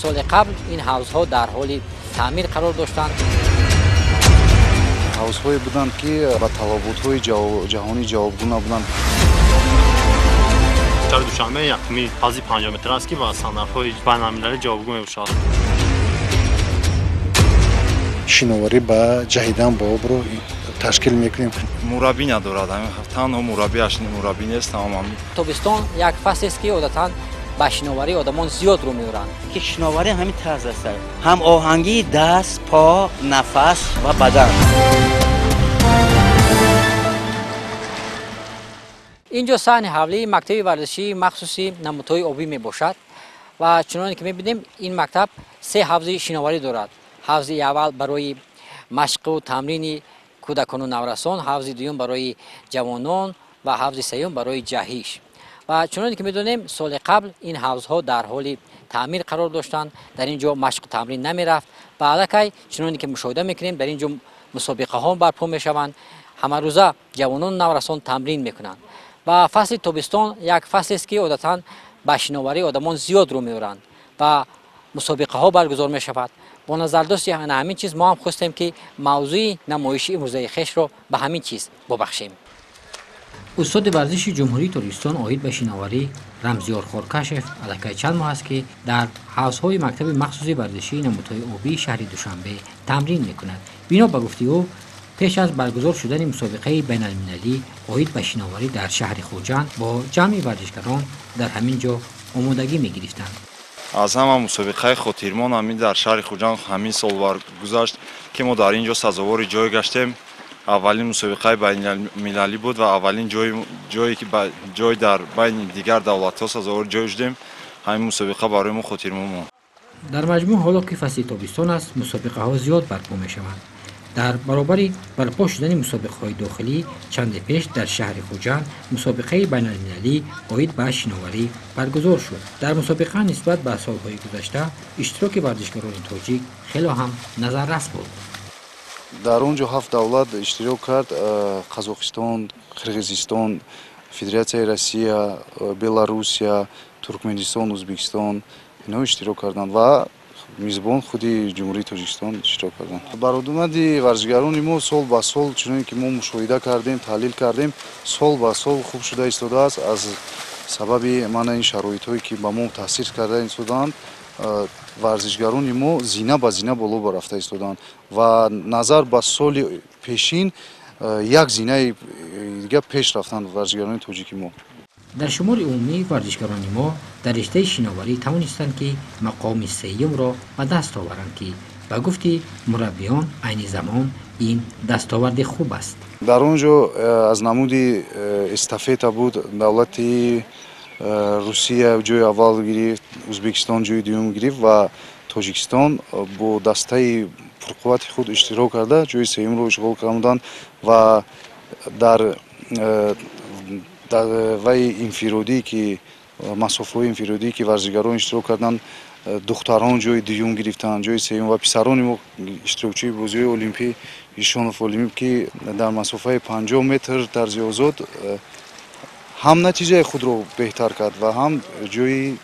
Соли қабл ин ҳавзҳо дар ҳоли таъмир қарор доштанд. Ҳавзҳое буданд, ки ба талаботҳои ҷаҳонӣ ҷавобгӯ набуданд. Шаҳри Душанбе якуми ҳавзи 50 метр аст, ки ба стандартҳои байналмилалӣ ҷавобгӯ мебошад. Шиноварӣ ба ҷаҳидан ба обро ташкил мекунем. Мураббӣ надорад, танҳо мураббиаш мураббӣ нест, тамоман. Тобистон як фаслест, ки одатан ба шиноварӣ одамон зиёд рӯ меоранд. Ки шиноварӣ ҳамин тарз аст, ҳам оҳангии даст, по, нафас ва бадан. Инҷо саҳни ҳавлии мактаби варзишии махсуси намудҳои обӣ мебошад ва чуноне ки мебинем, ин мактаб се ҳавзи шиноварӣ дорад. Ҳавзи аввал барои машқу тамрини кӯдакону наврасон, ҳавзи дуюм барои ҷавонон ва ҳавзи сеюм барои ҷаҳиш. Ва чуноне ки медонем, соли қабл ин ҳавзҳо дар ҳоли таъмир қарор доштанд. Дар ин ҷо машқу тамрин намерафт ва аллакай чуноне ки мушоҳида мекунем, дар ин ҷо мусобиқаҳо барпо мешаванд. Ҳамарӯза ҷавонону наврасон тамрин мекунанд. Ва фасли тобистон як фаслест, ки одатан ба шиноварӣ одамон зиёд рӯ меоранд ва мусобиқаҳо баргузор мешавад. Бо назардошти ҳамин чиз мо ҳам хостем, ки мавзӯи намоиши имрӯзаи хешро ба ҳамин чиз бубахшем. Устоди варзиши Ҷумҳурии Тоҷикистон оид ба шиноварӣ Рамзиёр Хоркашев аллакай чанд моҳ аст, ки дар ҳавзҳои мактаби махсуси варзишии намудҳои обии шаҳри Душанбе тамрин мекунад. Бино ба гуфти ӯ, пеш аз баргузор шудани мусобиқаи байналмилалӣ оид ба шиноварӣ дар шаҳри Хуҷанд бо ҷамъи варзишгарон дар ҳамин ҷо омодагӣ мегирифтанд. Аз ҳама мусобиқаи хотирмон ҳамин дар шаҳри Хуҷанд ҳамин сол баргузашт, ки мо дар ин ҷо сазовори ҷой гаштем. Аввалин мусобиқаи байналмилалӣ буд ва аввалин ҷое ки ҷой дар байни дигар давлатҳо сазовори ҷой шудем. Ҳамин мусобиқа барои мо хотирмон монд. Дар маҷмӯъ, ҳоло ки фасли тобистон аст, мусобиқаҳо зиёд барпо мешаванд. Дар баробари барпо шудани мусобиқаҳои дохилӣ, чанде пеш дар шаҳри Хуҷанд мусобиқаи байналмилалӣ оид ба шиноварӣ баргузор шуд. Дар мусобиқа нисбат ба солҳои гузашта иштироки варзишгарони тоҷик хело ҳам назаррас буд. Дар он ҷо 7 давлат иштирок кард: Қазоқистон, Қирғизистон, Федератсияи Россия, Беларусия, Туркменистон, Ӯзбекистон, инҳо иштирок карданд ва мизбон худи Ҷумҳурии Тоҷикистон иштирок карданд. Баромади варзишгарони мо сол ба сол, чуноне ки мо мушоҳида кардем, таҳлил кардем, сол ба сол хуб шуда истодааст. Аз сабаби мана ин шароитҳое, ки ба мо таъсир карда истодаанд, варзишгарони мо зина ба зина боло рафта истодаанд ва назар ба соли пешин як зинаи дига пеш рафтанд варзишгарони тоҷики мо. Дар шумори умумии варзишгарони мо дар риштаи шиноварӣ тавонистанд, ки мақоми сеюмро ба даст оваранд, ки ба гуфти мураббиён, айни замон ин дастоварди хуб аст. Дар он ҷо аз намуди эстафета буд. Давлати Русия ҷои аввал гирифт, Ӯзбекистон ҷои дуюм гирифт ва Тоҷикистон бо дастаи пурқуввати худ иштирок карда, ҷои сеюмро ишғол намуданд. Ва дар вай инфиродӣ, ки масофаҳои инфиродӣ, ки варзишгарон иштирок карданд, духтарон ҷои дуюм гирифтанд, ҷои сеюм ва писарони мо, иштирокчии бозиҳои олимпӣ Ишонов Олимп, ки дар масофаи 50 метр тарзи озод ҳам натиҷаи худро беҳтар кард ва ҳам ҷои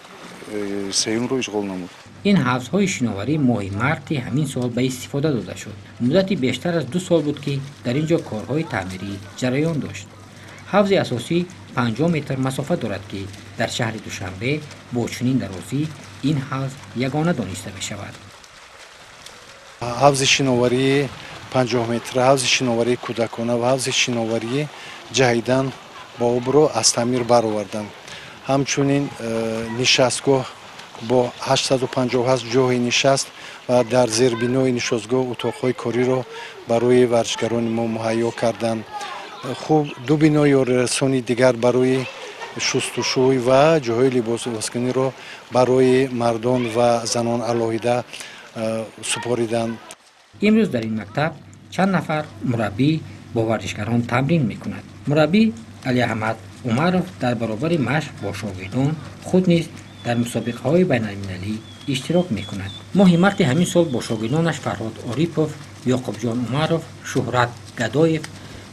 сеюмро ишғол намуд. Ин ҳавзҳои шиноварӣ моҳи марти ҳамин сол ба истифода дода шуд. Муддати бештар аз 2 сол буд, ки дар ин ҷо корҳои таъмирӣ ҷараён дошт. Ҳавзи асосӣ 50 метр масофа дорад, ки дар шаҳри Душанбе бо чунин дарозӣ ин ҳавз ягона дониста мешавад. Ҳавзи шиноварии 50 метра, ҳавзи шиноварии кӯдакона ва ҳавзи шиноварии ҷаҳидан ба обро аз таъмир бароварданд. Ҳамчунин нишастгоҳ бо 858 ҷои нишаст ва дар зербинои нишастгоҳ утоқҳои кориро барои варзишгарони мо муҳайё карданд. Хуб, ду бинои ёрирасони дигар барои шустушӯй ва ҷоҳои либосивазкуниро барои мардон ва занон алоҳида супориданд. Имрӯз дар ин мактаб чанд нафар мураббӣ бо варзишгарон тамрин мекунад. Мураббӣ Алиаҳмад Умаров дар баробари машқ бо шогирдон худ низ дар мусобиқаҳои байналмилалӣ иштирок мекунад. Моҳи марти ҳамин сол бо шогирдонаш Фарҳод Орипов, Ёқубҷон Умаров, Шуҳрат Гадоев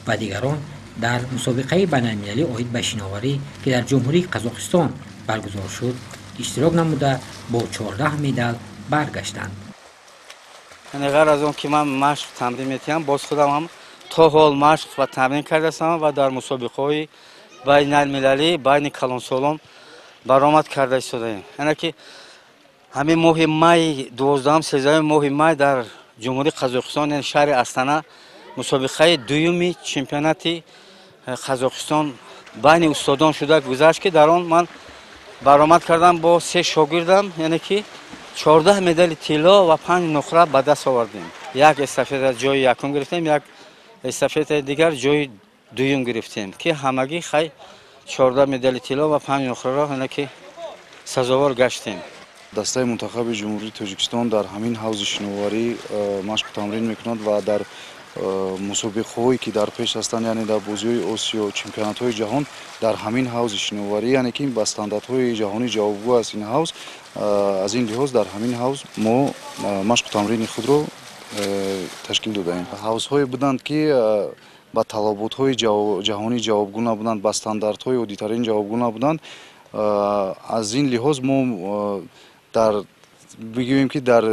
ва дигарон дар мусобиқаи байналмилалӣ оид ба шиноварӣ, ки дар Ҷумҳурии Қазоқистон баргузор шуд, иштирок намуда, бо 14 медал Баргаштанд. Яъне ғайр аз он ки ман машқ тамрин метиҳам, боз худам ҳам то ҳол машқ ва тамрин кардаастам ва дар мусобиқаҳои байналмилалӣ байни калонсолон баромад карда истодаем. Яъне ки ҳамин моҳи май, 12, 13 моҳи май дар Ҷумҳурии Қазоқистон, яъне шаҳри Астана, мусобиқаи дуюми чемпионати Қазоқистон байни устодон шуда гузашт, ки дар он ман баромад кардам бо се шогирдам, яъне ки 14 медали тилло ва 5 нуқра ба даст овардем. Як эстафета ҷои якум гирифтем, як эстафетаи дигар ҷои дуюм гирифтем, ки ҳамагӣ хай 14 медали тилло ва 5 нуқраро, яъне ки сазовор гаштем. Дастаи мунтахаби Ҷумҳурии Тоҷикистон дар ҳамин ҳавзи шиноварӣ машқу тамрин мекунад ва дар мусобиқаҳое ки дар пеш ҳастанд, яъне дар бозиҳои Осиё, чемпионатҳои ҷаҳон, дар ҳамин ҳавзи шиноварӣ, яъне ки ба стандартҳои ҷаҳонӣ ҷавобгӯ аст ин ҳавз. Аз ин лиҳоз дар ҳамин ҳавз мо машқу тамрини худро ташкил додаем. Ҳавзҳое буданд, ки ба талаботҳои ҷаҳонӣ ҷавобгӯ набуданд, ба стандартҳои оддитарин ҷавобгӯ набуданд. Аз ин лиҳоз мо дар бигӯем, ки дар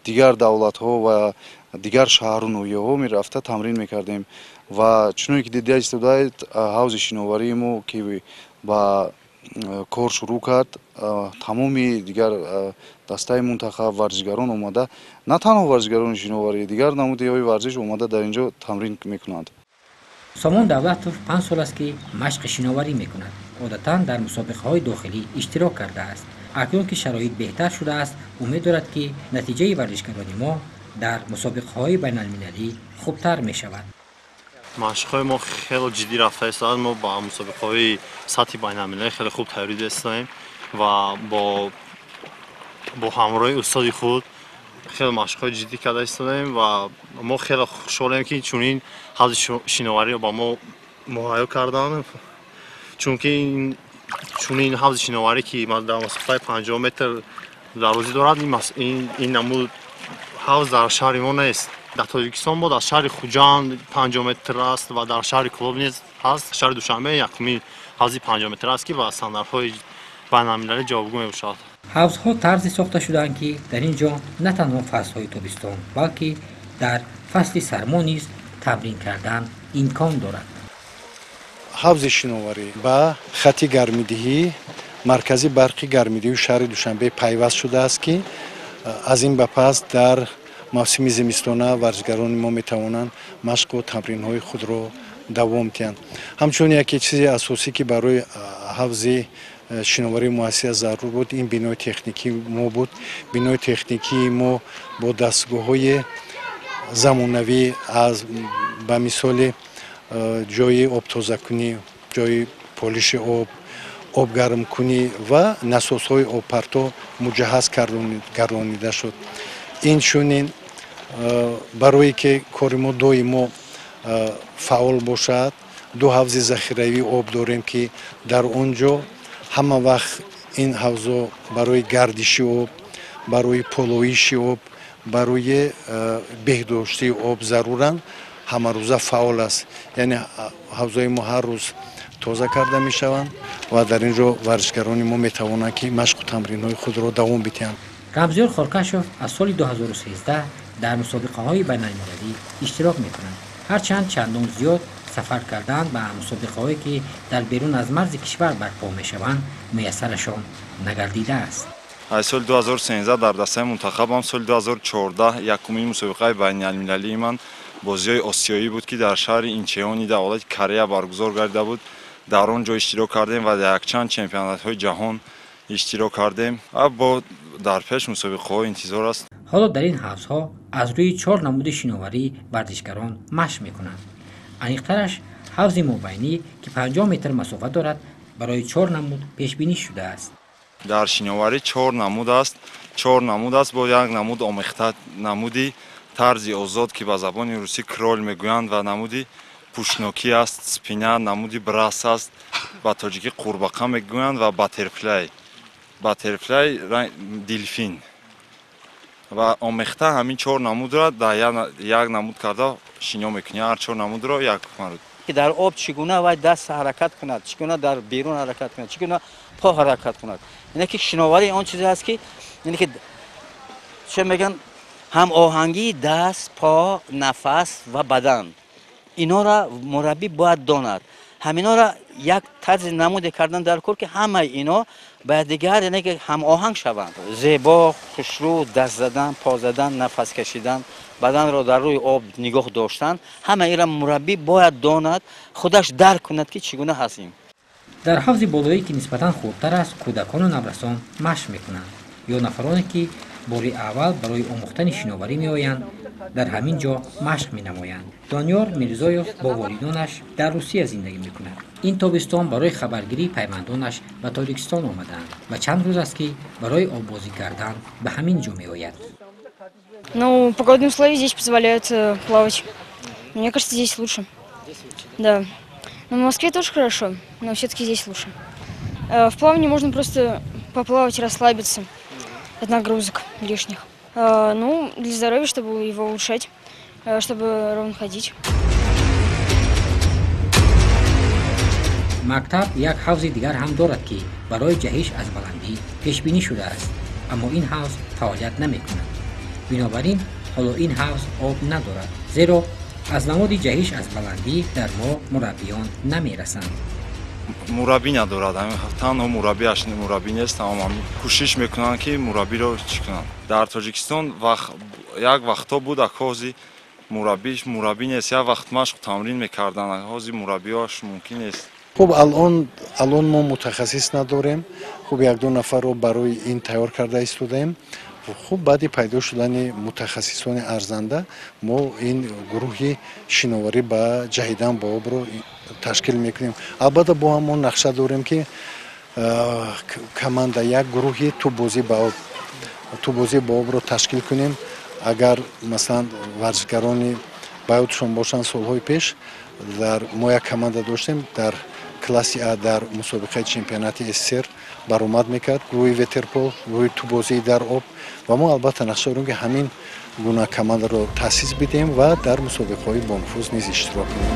дигар давлатҳо ва дигар шаҳру ноҳияҳо мерафта тамрин мекардем. Ва чуноне ки дида истодаед, ҳавзи шиноварии мо ки ба кор шурӯъ кард, тамоми дигар дастаи мунтахаб варзишгарон омада, на танҳо варзишгарони шиноварӣ, дигар намудиҳои варзиш омада дар ин ҷо тамрин мекунанд. Сомон Давлатов 5 сол аст, ки машқи шиноварӣ мекунад. Одатан дар мусобиқаҳои дохилӣ иштирок кардааст. Акнун ки шароит беҳтар шудааст, умед дорад, ки натиҷаи варзишгарони мо дар мусобиқаҳои байналмилалӣ хубтар мешавад. Машқҳои мо хеле ҷиддӣ рафта истодад. Мо ба мусобиқаҳои сатҳи байналмилалӣ хеле хуб тайёрӣ дидаистодаем ва бо ҳамроҳи устоди худ хеле машқҳои ҷиддӣ карда истодаем. Ва мо хеле хушҳолем, ки чунин ҳавзи шиновариро ба мо муҳайё карданд, чунки чунин ҳавзи шиноварӣ, ки дар масофаи 50 метр дарозӣ дорад, ин намуд ҳавз дар шаҳри мо нест. Дар Тоҷикистон мо дар шаҳри Хуҷанд 50 метр аст ва дар шаҳри Кӯлоб низ ҳаст. Шаҳри Душанбе якумин ҳавзи 50 метр аст, ки ба стандартҳои байналмилалӣ ҷавобгӯ мебошад. Ҳавзҳо тарзе сохта шудаанд, ки дар ин ҷо на танҳо фаслҳои тобистон, балки дар фасли сармо низ тамрин кардан имкон дорад. Ҳавзи шиноварӣ ба хати гармидиҳӣ, маркази барқи гармидиҳии шаҳри Душанбе пайваст шудааст, ки аз ин ба пас дар мавсими зимистона варзишгарони мо метавонанд машқу тамринҳои худро давом диҳанд. Ҳамчунин яке чизи асосӣ, ки барои ҳавзи шиноварии муассиса зарур буд, ин бинои техникии мо буд. Бинои техникии мо бо дастгоҳҳои замонавӣ, аз ба мисоли ҷои обтозакунӣ, ҷои полиши об, обгармкунӣ ва насосҳои обпарто муҷаҳҳаз гардонида шуд. Инчунин барое ки кори мо доимо фаъол бошад, ду ҳавзи захиравии об дорем, ки дар он ҷо ҳама вақт ин ҳавзо барои гардиши об, барои полоиши об, барои беҳдоштии об заруранд, ҳамарӯза фаъол аст. Яъне ҳавзои мо ҳар рӯз тоза карда мешаванд ва дар ин ҷо варзишгарони мо метавонанд, ки машқу тамринҳои худро давом бидиҳанд. Рамзиёр Хоркашов аз соли 2013 дар мусобиқаҳои байналмилалӣ иштирок мекунад. Ҳарчанд чандон зиёд сафар кардан ба мусобиқаҳое, ки дар берун аз марзи кишвар барпо мешаванд, муяссарашон нагардидааст. Аз соли 2013 дар дастаи мунтахабам. Соли 2014 якумин мусобиқаи байналмилалии ман бозиҳои осиёӣ буд, ки дар шаҳри Инчеони давлати Корея баргузор гардида буд. Дар он ҷо иштирок кардем ва дар якчанд чемпионатҳои ҷаҳон иштирок кардем. Бо дар пеш мусобиқаҳо интизор аст. Ҳоло дар ин ҳавзҳо аз рӯи чор намуди шиноварӣ варзишгарон машқ мекунанд. Аниқтараш, ҳавзи мобайнӣ, ки 50 метр масофа дорад, барои чор намуд пешбинӣ шудааст. Дар шиноварӣ чор намуд аст, чор намуд аст, бо як намуд омехта: намуди тарзи озод, ки ба забони русӣ кроль мегӯянд, ва намуди пушнокӣ аст, спина, намуди брас аст, ба тоҷикӣ қурбақа мегӯянд, ва баттерфляй, баттерфляй, дельфин. Ва омехта ҳамин чор намудро дар як намуд карда шино мекунӣ, ҳар чор намудро як маротиба. Дар об чӣ гуна вай даст ҳаракат кунад, чӣ гуна дар берун ҳаракат кунад, чӣ гуна по ҳаракат кунад. Ине ки шиноварӣ он чизе аст, ки ине ки Чӣ мегӯянд, ҳамоҳангии даст, по, нафас ва бадан, инора мураббӣ бояд донад. Ҳаминора як тарзи намуде кардан дар кор, ки ҳамаи ино ба дигар, яъне ки ҳамоҳанг шаванд. Зебо, хушрӯ, даст задан, по задан, нафас кашидан, баданро дар рӯи об нигоҳ доштан, ҳама инро мураббӣ бояд донад, худаш дарк кунад, ки чӣ гуна ҳастем. Дар ҳавзи болоӣ, ки нисбатан хурдтар аст, кӯдакону наврасон машқ мекунанд ё нафароне, ки бори аввал барои омӯхтани шиноварӣ меоянд, дар ҳамин ҷо машқ менамоянд. Дониёр Мирзоев бо волидонаш дар Русия зиндагӣ мекунад. Ин тобистон барои хабаргирии пайвандонаш ба Тоҷикистон омадаанд ва чанд рӯз аст, ки барои оббозӣ кардан ба ҳамин ҷо меояд. Ну, погодные условия здесь позволяют плавать. Мне кажется, здесь лучше. Да. Но в Москве тоже хорошо, но все-таки здесь лучше. В плавании можно просто поплавать, расслабиться от нагрузок лишних. Ну, для здоровья, чтобы его улучшать, чтобы ровно ходить. Мактаб як ҳавзи дигар ҳам дорад, ки барои ҷаҳиш аз баландӣ пешбинӣ шудааст, аммо ин ҳавз фаъолият намекунад. Бинобар ин ҳоло ин ҳавз об надорад, зеро аз намуди ҷаҳиш аз баландӣ дар мо мураббиён намерасанд. Мураббӣ надорад, танҳо мураббиаш мураббӣ нест, тамом кӯшиш мекунанд, ки мураббиро чӣ кунанд. Дар Тоҷикистон як вақтҳо буд, ҳози мураббӣ нест, як вақт машқ тамрин мекарданд, ҳози мураббиҳош мумкин нест. Хуб, алон мо мутахассис надорем. Хуб, якду нафарро барои ин тайёр карда истодаем. Хуб, баъди пайдо шудани мутахассисони арзанда мо ин гурӯҳи шиноварӣ ба ҷаҳидан ба обро ташкил мекунем. Албатта, бо ҳамон нақша дорем, ки команда, як гурӯҳи тӯбозӣ ба обро ташкил кунем. Агар, масалан, варзишгарони ба ёдшон бошанд, солҳои пеш дар мо як команда доштем, дар класси А дар мусобиқаи чемпионати СССР баромад мекард, гурӯҳи ветерпол, гурӯҳи тӯбозии дар об. Ва мо албатта нақша дорем, ки ҳамин гуна командаро таъсис бидиҳем ва дар мусобиқаҳои бонуфуз низ иштирок кунем.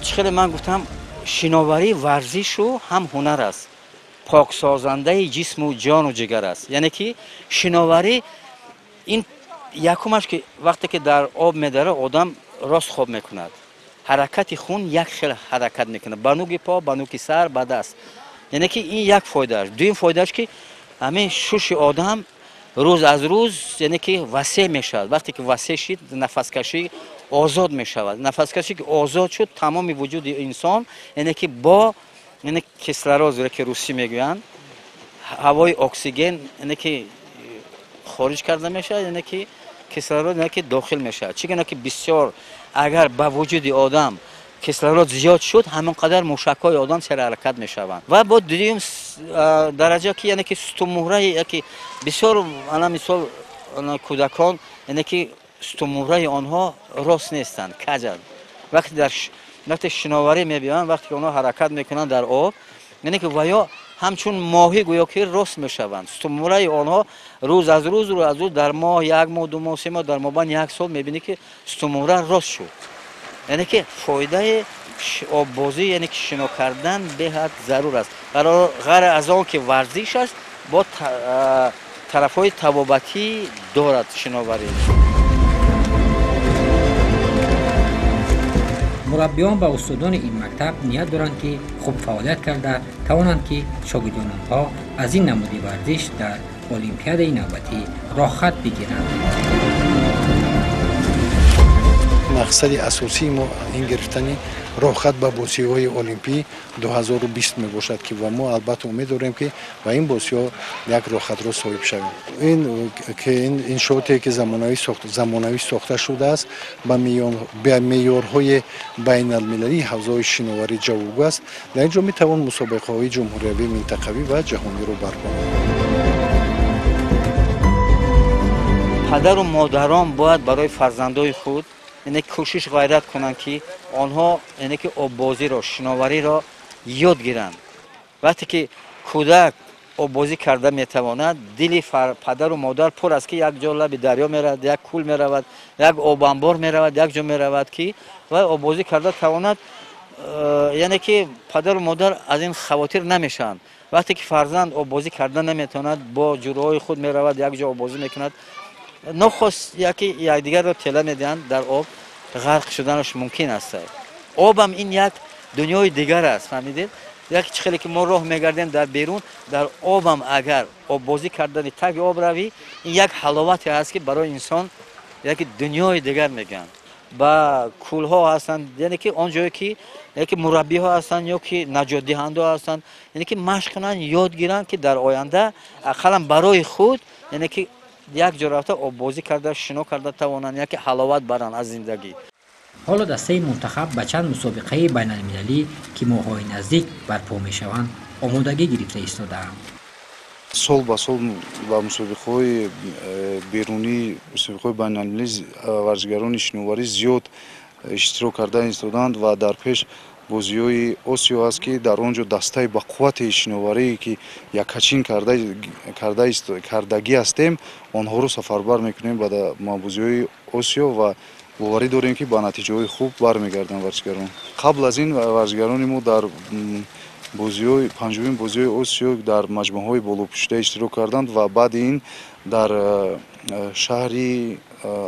Чӣ хеле ман гуфтам, шиноварӣ варзишу ҳам ҳунар аст, поксозандаи ҷисму ҷону ҷигар аст. Яъне ки шиноварӣ ин якумаш, ки вақте ки дар об медара, одам рост хоб мекунад, ҳаракати хун як хел ҳаракат мекунад, ба нуги по, ба нуги сар, ба даст. Яъне ки ин як фоидааш. Дуюм фоидааш, ки ҳамин шуши одам рӯз аз рӯз, яъне ки васеъ мешавад. Вақте ки васеъ шид, нафаскашӣ озод мешавад. Нафаскашӣ ки озод шуд, тамоми вуҷуди инсон, яъне ки бо, яъне кислород, ки русӣ мегӯянд, ҳавои оксиген, яъне ки хориҷ карда мешавад, яъне ки кислород, яъне ки дохил мешавад. Чӣ гуна ки бисёр агар ба вуҷуди одам кислород зиёд шуд, ҳамон қадар мушакҳои одам серҳаракат мешаванд. Ва бо дуюм дараҷа, ки яъне ки сутунмуҳраи, яке бисёр, ана мисол, кӯдакон, яъне ки сутунмуҳраи онҳо рост нестанд, каҷанд. Вақте шиноварӣ мебиёянд, вақте ки онҳо ҳаракат мекунанд дар об, яъне ки ва ё ҳамчун моҳӣ гӯё ки рост мешаванд. Сутунмуҳраи онҳо рӯз аз рӯз, рӯз аз рӯз, дар моҳ, як моҳ, 2 моҳ, 3 моҳ, дар мобайн як сол мебинӣ, ки сутунмуҳра рост шуд. Яъне ки фоидаи оббозӣ, яъне ки шино кардан беҳад зарур аст. Ғайр аз он ки варзиш аст, бо тарафҳои табобатӣ дорад шиноварӣ. Мураббиён ва устодони ин мактаб ният доранд, ки хуб фаъолият карда тавонанд, ки шогирдононҳо аз ин намуди варзиш дар олимпиадаи навбатӣ роҳхат бигиранд. Мақсади асосии мо ин гирифтани роҳхат ба бозиҳои олимпӣ 2020 мебошад, ки ва мо албатта умед дорем, ки ба ин бозиҳо як роҳхатро соҳиб шавем. Ин ки ин иншооте ки замонавӣ сохта шудааст, ба меъёрҳои байналмилалии ҳавзаҳои шиноварӣ ҷавобгӯ аст. Дар ин ҷо метавон мусобиқаҳои ҷумҳуриявӣ, минтақавӣ ва ҷаҳониро барпо намуд. Падару модарон бояд барои фарзандои худ, яъне кӯшиш ғайрат кунанд, ки онҳо, яъне ки оббозиро, шиновариро ёд гиранд. Вақте ки кӯдак оббозӣ карда метавонад, дили падару модар пур аст, ки як ҷо лаби дарё меравад, як кӯл меравад, як обанбор меравад, як ҷо меравад, ки вай оббозӣ карда тавонад. Яъне ки падару модар аз ин хавотир намешаванд. Вақте ки фарзанд оббозӣ карда наметавонад, бо ҷӯраҳои худ меравад, як ҷо оббозӣ мекунад, нохост яке якдигарро тела медиҳанд, дар об ғарқ шуданаш мумкин аст. Обам ин як дунёи дигар аст, фаҳмидед? Як чӣ хеле ки мо роҳ мегардем дар берун, дар обам агар оббозӣ кардани таги об равӣ, ин як ҳаловате ҳаст, ки барои инсон як дунёи дигар мегӯянд. Ба кӯлҳо ҳастанд, яъне ки он ҷое ки яке мураббиҳо ҳастанд ё ки наҷотдиҳандаҳо ҳастанд, яъне ки машқ кунанд, ёд гиранд, ки дар оянда ақаллан барои худ, яъне ки як ҷо рафта оббозӣ карда, шино карда тавонанд, яке ҳаловат баранд аз зиндагӣ. Ҳоло дастаи мунтахаб ба чанд мусобиқаи байналмилалӣ, ки моҳҳои наздик барпо мешаванд, омодагӣ гирифта истодаанд. Сол ба сол ба мусобиқаҳои берунӣ, мусобиқаҳои байналмилалӣ варзишгарони шиноварӣ зиёд иштирок карда истоданд ва дар пеш бозиҳои Осиё аст, ки дар он ҷо дастаи бақуввати шиноварие, ки яккачин кардагӣ ҳастем, онҳоро сафарбар мекунем ба бозиҳои Осиё ва боварӣ дорем, ки ба натиҷаҳои хуб бармегарданд варзишгарон. Қабл аз ин варзишгарони мо дар бозиҳои панҷумин бозиҳои Осиё дар маҷмӯаҳои болопӯшида иштирок карданд ва баъди ин дар шаҳри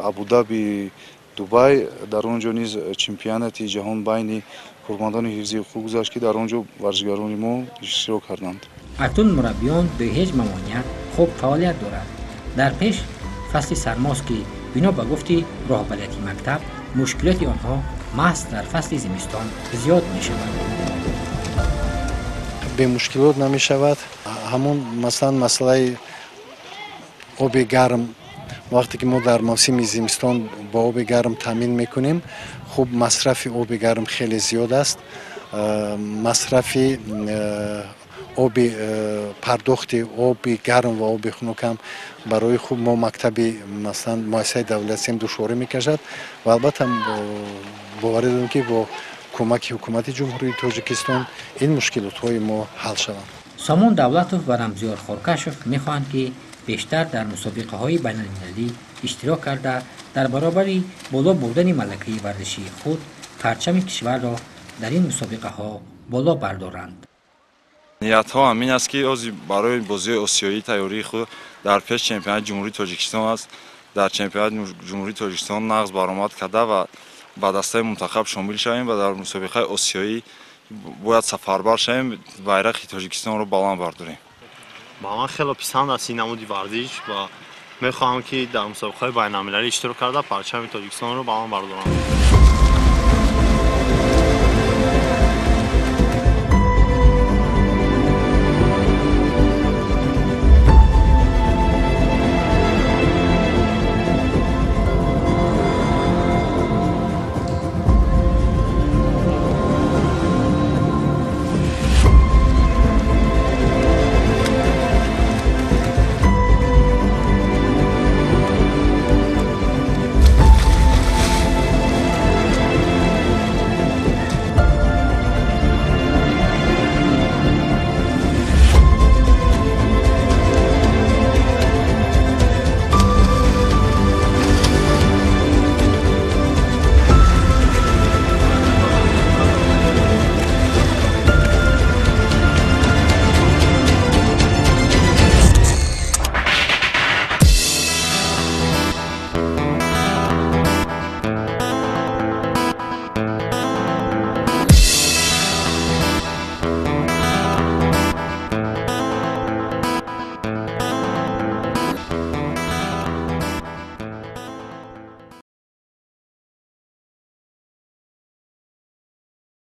Абудаби, Дубай, дар он ҷо низ чемпионати ҷаҳон байни кормандони ҳифзи ҳуқуқ гузашт, ки дар он ҷо варзишгарони мо иштирок карданд. Акнун мураббиён бе ҳеҷ мамоният хуб фаъолият дорад. Дар пеш фасли сармост, ки бино ба гуфти роҳбарияти мактаб, мушкилоти онҳо маҳз дар фасли зимистон зиёд мешавад. Бемушкилот намешавад. Ҳамон масалан масъалаи оби гарм, вақте ки мо дар мавсими зимистон бо оби гарм таъмин мекунем, хуб, масрафи оби гарм хеле зиёд аст. Масрафи оби, пардохти оби гарм ва оби хунук ҳам барои хуб мо мактаби, масалан, муассисаи давлатиам душворӣ мекашад ва албатта боварӣ дорем, ки бо кӯмаки ҳукумати Ҷумҳурии Тоҷикистон ин мушкилотҳои мо ҳал шаванд. Сомон Давлатов ва Рамзиёр Хоркашов мехоҳанд, ки бештар дар мусобиқаҳои байналмилалӣ иштирок карда, дар баробари боло бурдани малакаи варзишии худ парчами кишварро дар ин мусобиқаҳо боло бардоранд. Ниятҳо ҳамин аст, ки ҳозир барои бозиҳои осиёӣ тайёрии худ, дар пеш чемпионати Ҷумҳурии Тоҷикистон аст. Дар чемпионати Ҷумҳурии Тоҷикистон нағз баромад карда ва ба дастаи мунтахаб шомил шавем ва дар мусобиқаи осиёӣ бояд сафарбар шавем, байрақи Тоҷикистонро баланд бардорем. Ба ман хеле писанд аст ин намуди варзиш ва мехоҳам, ки дар мусобиқаҳои байналмилалӣ иштирок карда, парчами Тоҷикистонро баланд бардорам.